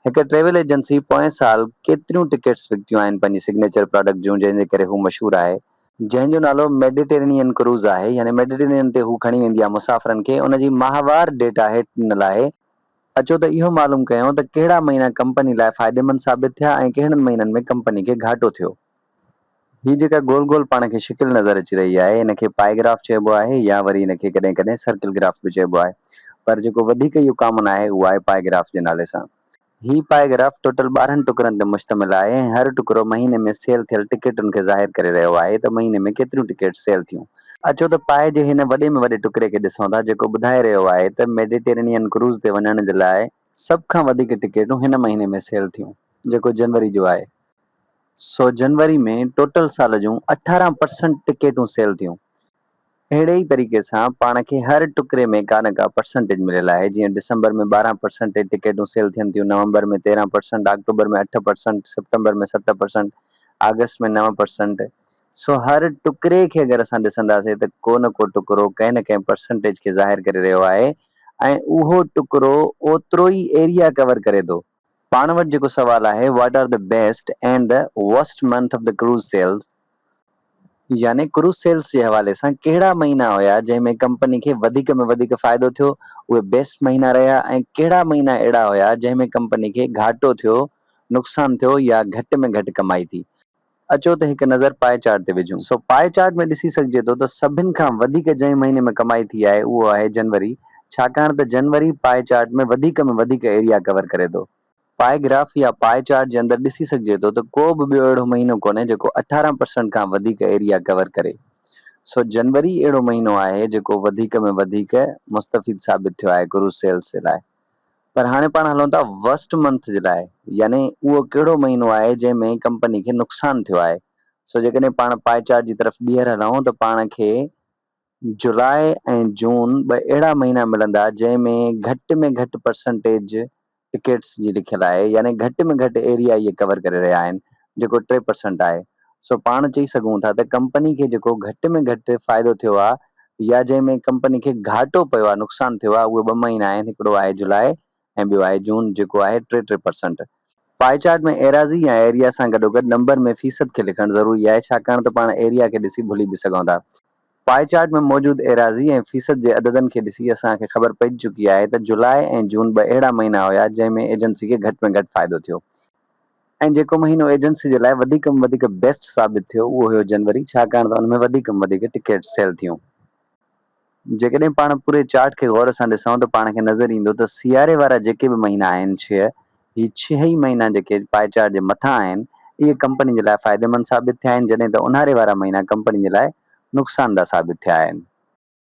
هڪ travel agency پوئين سال ڪيتريون ٽڪيٽس وڪتيون آهن پنهنجي سگنيچر پراڊڪٽ جون جنهن جي ڪري هو مشهور آهي. جنهن جو نالو ميڊيٽيرينين ڪروز آهي يعني ميڊيٽيرينين تي هو کڻي ويندي آهي مسافرن کي ان جي ماهوار ڊيٽا هيٺ ڏنل آهي. اچو ته اهو معلوم ڪيون ته ڪهڙا مهينا ڪمپني لاء فائديمند ثابت ٿيا ۽ ڪهڙن مهينن ۾ ڪمپني کي گهاٽو ٿيو. هي جيڪا گول گول پاڻ کي شڪل نظر اچي رهي آهي ان کي پائي گراف چئبو آهي يا وري ان کي ڪڏهن ڪڏهن سرڪل گراف به چئبو آهي پر جيڪو وڌيڪ اهو ڪامن آهي اهو آهي پائي گراف جي نالي سان. هي پائي گراف ٽوٽل 12 ٽڪرن تي مشتمل آهي ۽ هر ٽڪرو مهيني ۾ سيل ٿيل ٽڪيٽن کي ظاهر ڪري رهيو آهي ته مهيني ۾ ڪيتريون ٽڪيٽس سيل ٿيون. اچو ته پائي جي هن وڏي ۾ وڏي ٽڪري کي ڏسون ٿا جيڪو ٻڌائي رهيو آهي ته ميڊيٽيرينين ڪروز تي وڃڻ جي لاء سڀ کان وڌيڪ ٽڪيٽون هن مهيني ۾ سيل ٿيون جيڪو جنوري جو آهي. سو جنوري ۾ ٽوٽل سال جون 18 پرسنٽ ٽڪيٽون سيل ٿيون. اهڙي ئي طريقي سان پاڻ کي هر ٽڪري ۾ ڪا نه ڪا پرسنٽيج مليل آهي جيئن ڊسمبر ۾ 12 پرسنٽيج ٽڪيٽون سيل ٿين ٿيون، November ۾ 13 percent, October ۾ 8 percent, September ۾ 7 percent, August ۾ 9 percent. سو هر ٽڪري کي اگر اسان ڏسنداسين ته ڪو نه ڪو ٽڪرو ڪنهن نه ڪنهن پرسنٽيج کي ظاهر ڪري رهيو آهي ۽ اهو ٽڪرو اوترو ئي ايريا ڪور ڪري ٿو. پاڻ وٽ جيڪو سوال آهي What are the best and the worst month of the cruise sales يعني ڪروز سيلز جي حوالي سان ڪهڙا مهينا هيا جنهن ۾ ڪمپني کي وڌيڪ ۾ وڌيڪ فائدو ٿيو اهي بيسٽ مهينا رهيا ۽ ڪهڙا مهينا اهڙا هيا جنهن ۾ ڪمپني کي گهاٽو ٿيو نقصان ٿيو يا گهٽ ۾ گهٽ ڪمائي ٿي. اچو ته هڪ نظر پائي چارٽ تي وجهون. سو پائي چارٽ ۾ ڏسي سگهجي ٿو ته سڀن کان وڌيڪ جنهن مهيني ۾ ڪمائي ٿي آهي اهو آهي جنوري ڇاڪاڻ ته جنوري پائي چارٽ ۾ وڌيڪ ۾ وڌيڪ ايريا ڪور ڪري ٿو. پائي گراف يا پائي چارٽ جي اندر ڏسي سگهجي ٿو ته ڪو به ٻيو اهڙو مهينو ڪونهي جيڪو 18 پرسنٽ کان وڌيڪ ايريا ڪور ڪري. سو جنوري اهڙو مهينو آهي جيڪو وڌيڪ ۾ وڌيڪ مستفيد ثابت ٿيو آهي ڪروز سيلز جي لاء. پر هاڻي پاڻ هلون ٿا ورسٽ منٿ جي لاء يعني اهو ڪهڙو مهينو آهي جنهن ۾ ڪمپني کي نقصان ٿيو آهي. سو جيڪڏهن پاڻ پائي چارٽ جي طرف ٻيهر هلون ته پاڻ کي جولاء ۽ جون ٻه اهڙا مهينا ملندا جنهن ۾ گهٽ ۾ گهٽ پرسنٽيج ٽڪيٽس جي لکيل آهي يعني گهٽ ۾ گهٽ ايريا اهي ڪور ڪري رهيا آهن جيڪو 3% آهي. سو پاڻ چئي سگهون ٿا ته ڪمپني کي جيڪو گهٽ ۾ گهٽ فائدو ٿيو آهي يا جنهن ۾ ڪمپني کي گهاٽو پيو آهي نقصان ٿيو آهي اهي ٻه مهينا آهن هڪڙو آهي جولاء ۽ ٻيو آهي جون جيڪو آهي ٽي ٽي پرسنٽ. پائي چارٽ ۾ ايراضي يا ايريا سان گڏوگڏ نمبر ۾ فيصد کي لکڻ ضروري آهي ڇاڪاڻ ته پاڻ ايريا کي ڏسي ڀلي به سگهون ٿا. پائي چارٽ ۾ موجود ايراضي ۽ فيصد جي عددن کي ڏسي اسان کي خبر پئجي چڪي آهي ته جولاء ۽ جون ٻه اهڙا مهينا هيا جنهن ۾ ايجنسي کي گهٽ ۾ گهٽ فائدو ٿيو. ۽ جيڪو مهينو ايجنسي جي لاء وڌيڪ م وڌيڪ بيسٽ ثابت ٿيو اهو هيو جنوري ڇاڪاڻ ته ان ۾ وڌيڪ م وڌيڪ ٽڪيٽس سيل ٿيون. جيڪڏهن پاڻ پوري چارٽ کي غور سان ڏسون ته پاڻ کي نظر ايندو ته سياري وارا جيڪي به مهينا آهن ڇهه هي ڇهه ئي مهينا جيڪي پائي چارٽ جي مٿان آهن اهي ڪمپني جي لاء فائديمند ثابت ٿيا آهن جڏهن ته اونهاري وارا مهينا ڪمپني جي لاء نقصانده ثابت ٿيا آهن.